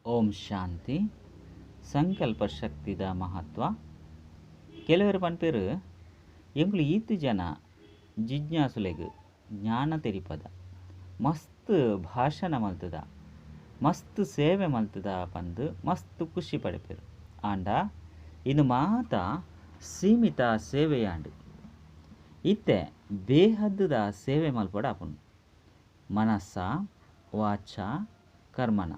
ಓಂ ಶಾಂತಿ. ಸಂಕಲ್ಪ ಶಕ್ತಿದ ಮಹತ್ವ. ಕೆಲವರು ಪನ್ಪೆರು ಎಂಕುಲು ಈತ್ ಜನ ಜಿಜ್ಞಾಸುಲೆಗ್ ಜ್ಞಾನ ತೆರಿಪದ, ಮಸ್ತ್ ಭಾಷಣ ಮಲ್ತದ, ಮಸ್ತ್ ಸೇವೆ ಮಲ್ತದ ಪಂದ್ ಮಸ್ತ್ ಖುಷಿ ಪಡೆಪೆರು. ಆಂಡ ಇಂದು ಮಾತ ಸೀಮಿತ ಸೇವೆಯಾಂಡ್. ಇತ್ತೆ ಬೇಹದ್ದುದ ಸೇವೆ ಮಲ್ಪಡಾಪುಂಡು. ಮನಸ್ಸ ವಾಚ ಕರ್ಮಣ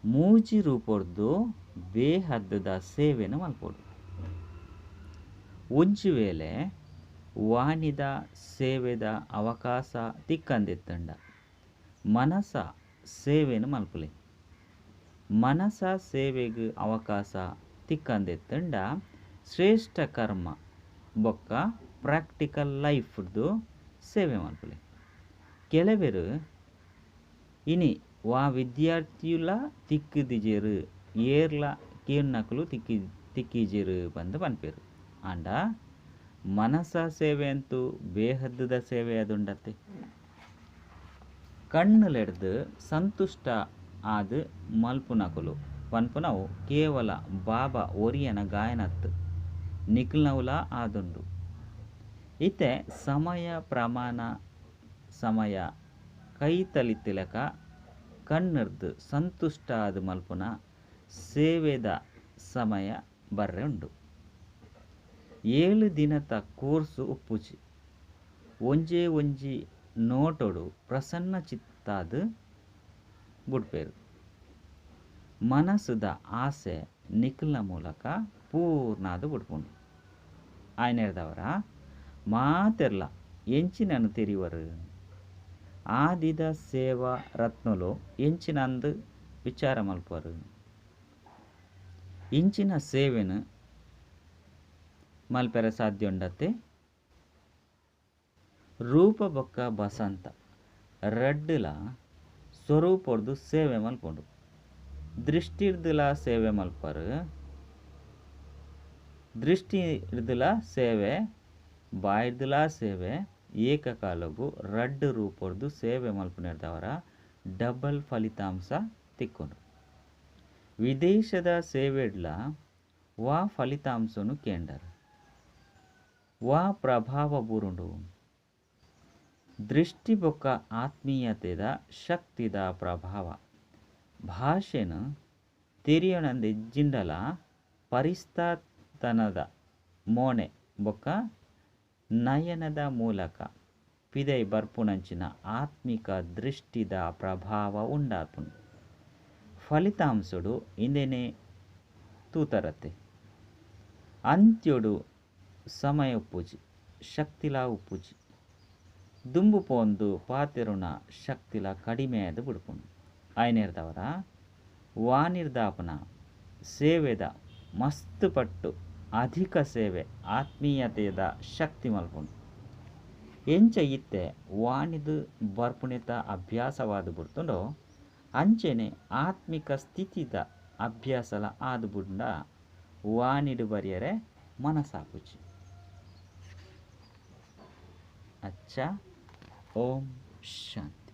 ಮೂಜಿ ರೂಪೊರ್ದು ಬೇಹದ್ದುದ ಸೇವೆನು ಮಲ್ಪೊಡು. ಒಂಜಿ ವೇಳೆ ವಾಣಿದ ಸೇವೆದ ಅವಕಾಶ ತಿಕ್ಕಂದಿತ್ತಂಡ ಮನಸ ಸೇವೆನು ಮಲ್ಪುಲೆ. ಮನಸ ಸೇವೆಗ್ ಅವಕಾಶ ತಿಕ್ಕಂದಿತ್ತಂಡ ಶ್ರೇಷ್ಠ ಕರ್ಮ ಬೊಕ್ಕ ಪ್ರಾಕ್ಟಿಕಲ್ ಲೈಫ್ದು ಸೇವೆ ಮಲ್ಪುಲೆ. ಕೆಲವರು ಇನಿ ವಾ ವಿದ್ಯಾರ್ಥಿಯುಲ ತಿಕ್ಕಿದಿಜೆರು ಏರ್ಲ ಕೇನ್ನಕುಲು ತಿಕ್ಕಿಜೆರು ಪಂದ್ ಪನ್ಪೆರು. ಆಂಡ ಮನಸ ಸೇವೆ ಅಂತೂ ಬೇಹದ್ದುದ ಸೇವೆ ಅದುಂಡತ್ತೆ. ಕಣ್ಣುಲೆಡ್ದ್ ಸಂತುಷ್ಟ ಆದ್ ಮಲ್ಪುನಕುಲು ಪನ್ಪುನವು ಕೇವಲ ಬಾಬಾ ಒರಿಯನ ಗಾಯನತ್ತು ನಿಕ್ಲ್ನವುಲ ಆದುಂಡು. ಇತ್ತೆ ಸಮಯ ಪ್ರಮಾಣ ಸಮಯ ಕೈತಲಿತ್ತಿಲಕ ಕಣ್ಣುರ್ದ್ ಸಂತುಷ್ಟ ಆದ್ ಮಲ್ಪುನ ಸೇವೆದ ಸಮಯ ಬರ್ರೆ ಉಂಡು. 7 ದಿನತ ಕೋರ್ಸು ಉಪ್ಪುಜಿ. ಒಂಜೇ ಒಂಜಿ ನೋಟೊಡು ಪ್ರಸನ್ನ ಚಿತ್ತಾದ್ ಬುಡ್ಪೆರು. ಮನಸ್ಸುದ ಆಸೆ ನಿಕ್ಲ್ನ ಮೂಲಕ ಪೂರ್ಣಾದ್ ಬುಡ್ಪುಂಡು. ಆಯ್ನೆರ್ದವರ ಮಾತೆರ್ಲ ಎಂಚಿನನು ತೆರಿವರು. ಆದಿದ ಸೇವಾ ರತ್ನಲು ಎಂಚಿನಂದು ವಿಚಾರ ಮಲ್ಪರು. ಇಂಚಿನ ಸೇವೆನು ಮಲ್ಪೆರೆ ಸಾಧ್ಯ ಉಂಡತ್ತೆ. ರೂಪ ಬೊಕ್ಕ ಬಸಂತ ರಡ್ಡುಲ ಸ್ವರೂಪೊರ್ದು ಸೇವೆ ಮಲ್ಪುಂಡು. ದೃಷ್ಟಿರ್ದುಲ ಸೇವೆ ಮಲ್ಪರು, ದೃಷ್ಟಿರ್ದುಲ ಸೇವೆ, ಬಾಯಿರ್ದುಲ ಸೇವೆ, ಏಕಕಾಲಗು ರಡ್ಡು ರೂಪೊರ್ದು ಸೇವೆ ಮಲ್ಪುನೆರ್ದವರ ಡಬಲ್ ಫಲಿತಾಂಶ ತಿಕ್ಕೊಂಡು. ವಿದೇಶದ ಸೇವೆಡ್ಲ ವಾ ಫಲಿತಾಂಶನು ಕೇಂಡರ್, ವಾ ಪ್ರಭಾವ ಬೂರುಂಡು. ದೃಷ್ಟಿ ಬೊಕ್ಕ ಆತ್ಮೀಯತೆದ ಶಕ್ತಿದ ಪ್ರಭಾವ. ಭಾಷೆನು ತೆರಿಯೊಣಂದೆಜ್ಜಿಂಡಲ ಪರಿಸ್ತಾತನದ ಮೋನೆ ಬೊಕ್ಕ ನಯನದ ಮೂಲಕ ಪಿದೈ ಬರ್ಪುನಂಚಿನ ಆತ್ಮಿಕ ದೃಷ್ಟಿದ ಪ್ರಭಾವ ಉಂಡಾಪುಂಡು. ಫಲಿತಾಂಶಡು ಇಂದೆನೆ ತೂತರತೆ. ಅಂತ್ಯೊಡು ಸಮಯ ಉಪ್ಪುಜಿ, ಶಕ್ತಿಲಾ ಉಪ್ಪುಜಿ. ದುಂಬು ಪೋಂದು ಪಾತೆರುಣ ಶಕ್ತಿಲ ಕಡಿಮೆ ಆದ್ ಬುಡ್ಪುಂಡು. ಆಯ್ನೆರ್ದವರ ವಾನಿರ್ದಾಪನ ಸೇವೆದ ಮಸ್ತ್ ಪಟ್ಟು ಅಧಿಕ ಸೇವೆ ಆತ್ಮೀಯತೆದ ಶಕ್ತಿ ಮಲ್ಪುಂಡು. ಎಂಚ ಇತ್ತೆ ವಾಣಿದು ಬರ್ಪುನೆತ ಅಭ್ಯಾಸವಾದ ಬುಡ್ತುಂಡೋ ಅಂಚೆನೆ ಆತ್ಮಿಕ ಸ್ಥಿತಿದ ಅಭ್ಯಾಸಲ ಆದ್ ಬುಡ್ಂಡ ವಾಣಿಡು ಬರಿಯರೆ ಮನಸಾಪುಜಿ. ಅಚ್ಚ. ಓಂ ಶಾಂತಿ.